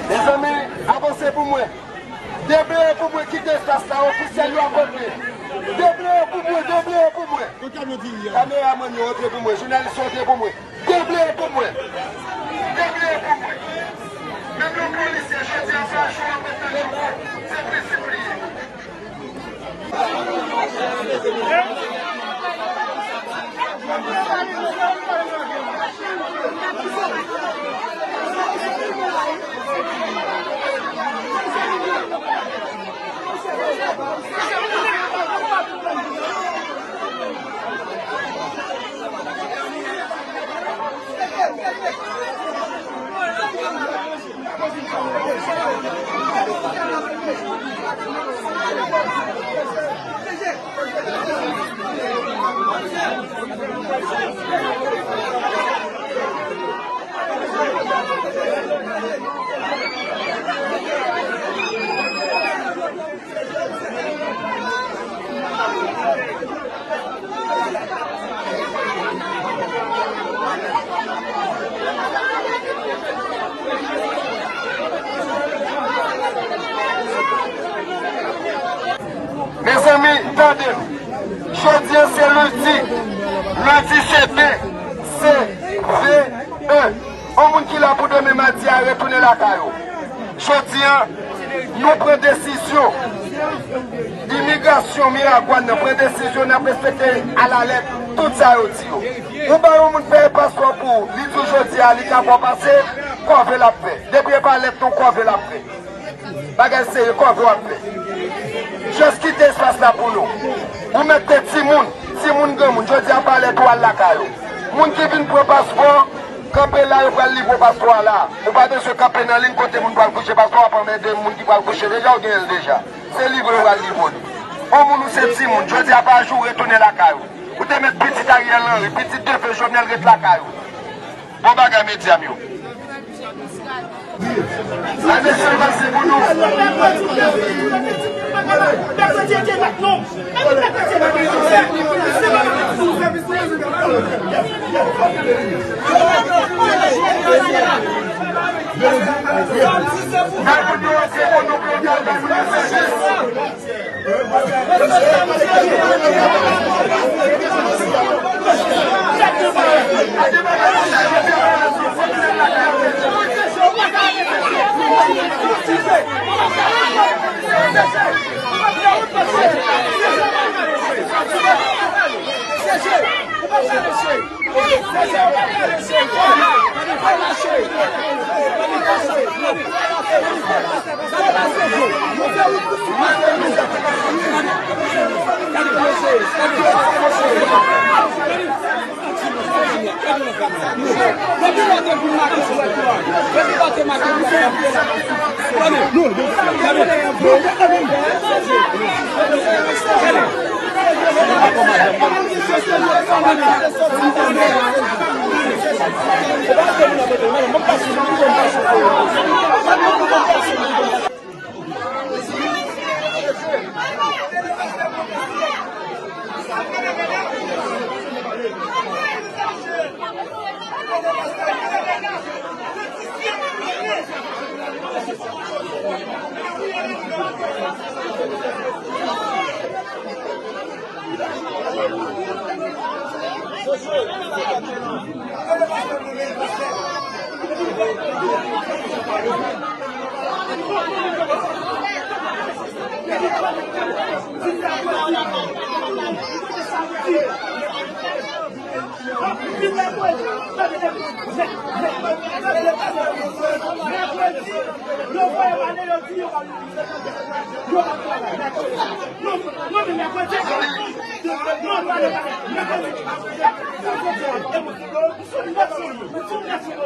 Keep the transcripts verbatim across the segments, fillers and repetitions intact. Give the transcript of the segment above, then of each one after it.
Mezanmi, avanse pou mwen. Debleye pou mwen, kite espas la, ofisyèl yo ap antre. Debleye pou mwen, debleye pou mwen. Kameramann yo, antre pou mwen, jounalis yo, antre pou mwen. Debleye pou mwen. Debleye pou mwen. Menm yon polisye, jodi a, pa jou an mèt nan jou. Se prensip li ye. Mezanmi, tande m. Jodi a se lendi. Lendi se de. Se de. Yon moun ki la pou demen madi a retounen lakay ou. Jodi a, nou pran desizyon. Imigrasyon Miragwàn nan pran desizyon, n ap respekte alalèt tout sa yo di yo. Ou ba yon moun fè paspò pou ou, li di w jodi a li ka fè w pase, kòve l ap fè. Depi e pa lèt non, kòve l ap fè. Bagay serye, kòve w ap fè. Just kite espas la pou nou. Ou mèt te timoun, timoun granmoun, jodi a pa lè tou al lakay ou. Moun ki vin pran paspò, kanpe la, yo pral livre w paspò a la. Ou pa bezwen kanpe nan liy kote moun pral kouche, paspò a ap anmède moun ki pral kouche deja, ou genyen l deja. Se livre yo pral livre w li. Yon moun ou se timoun, jodi a pa jou, retounen lakay ou. Ou te mèt pitit Ariel Henry, pitit defen Jovenel ret lakay ou. Bon bagay, medya m yo. Sa mesye pase pou nou.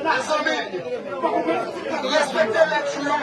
Mezanmi, respekte lèt yo.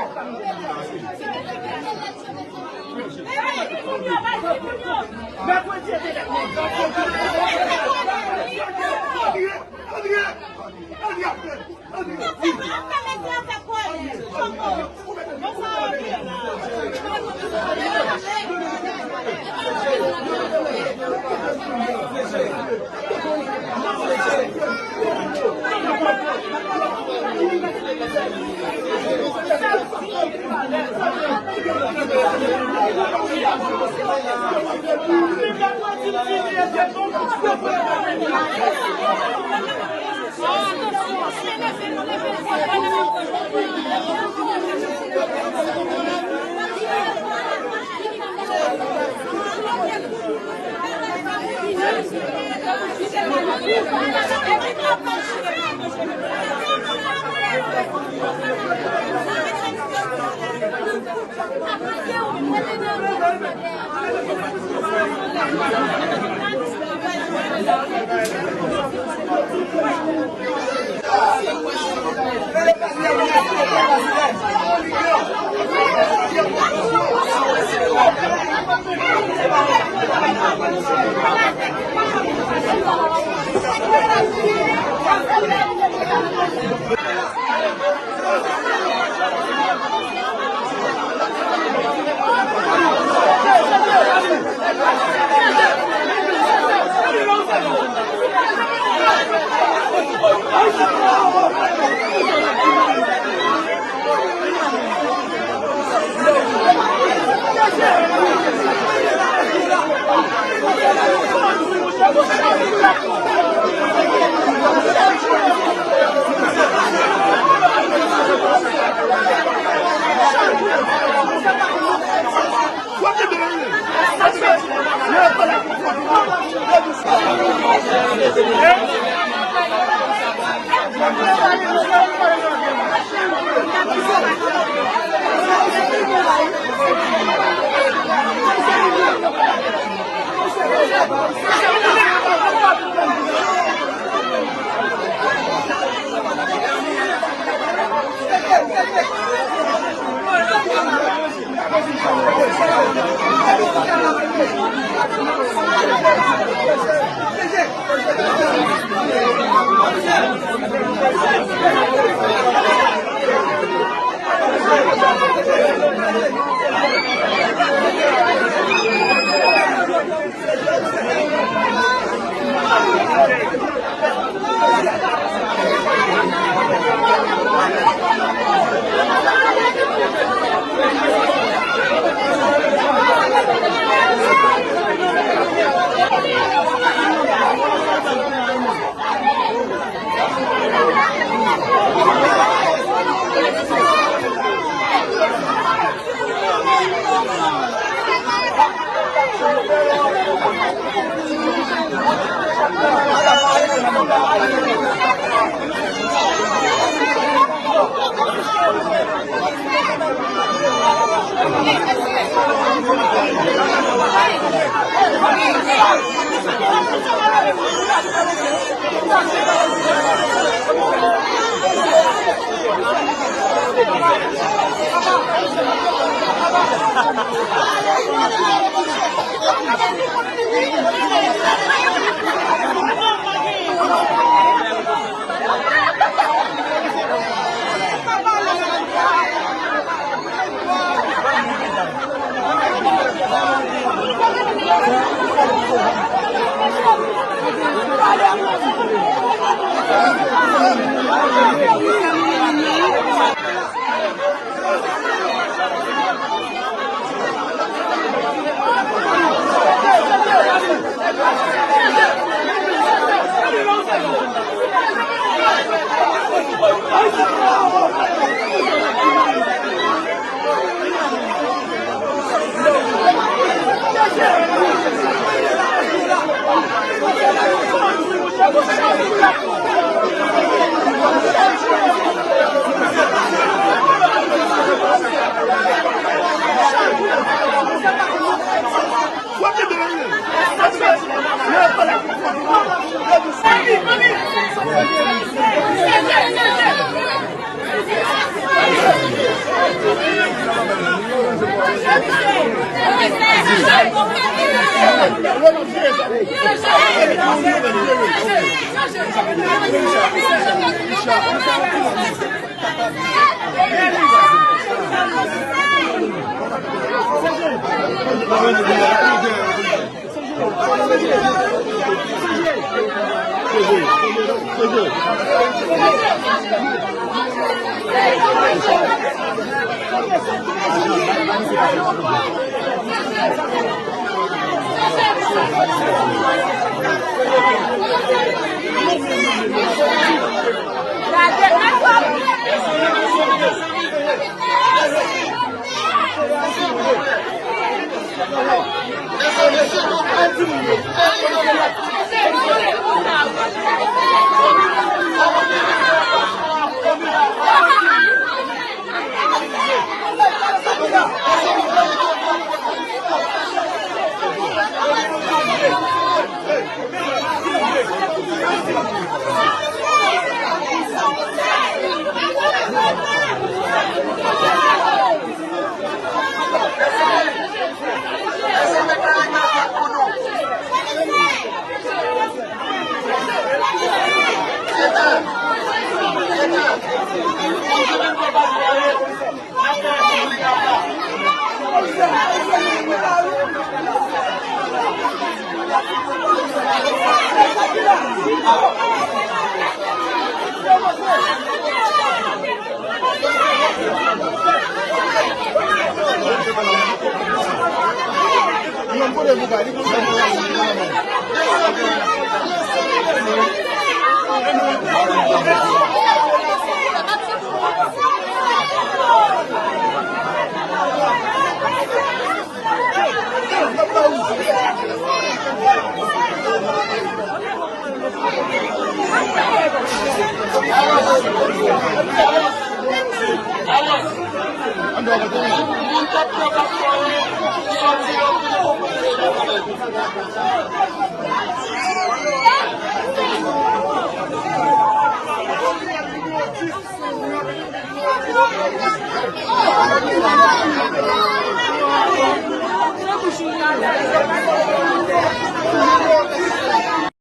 Moun k ap pran paspò yo, sòti yo pou yo.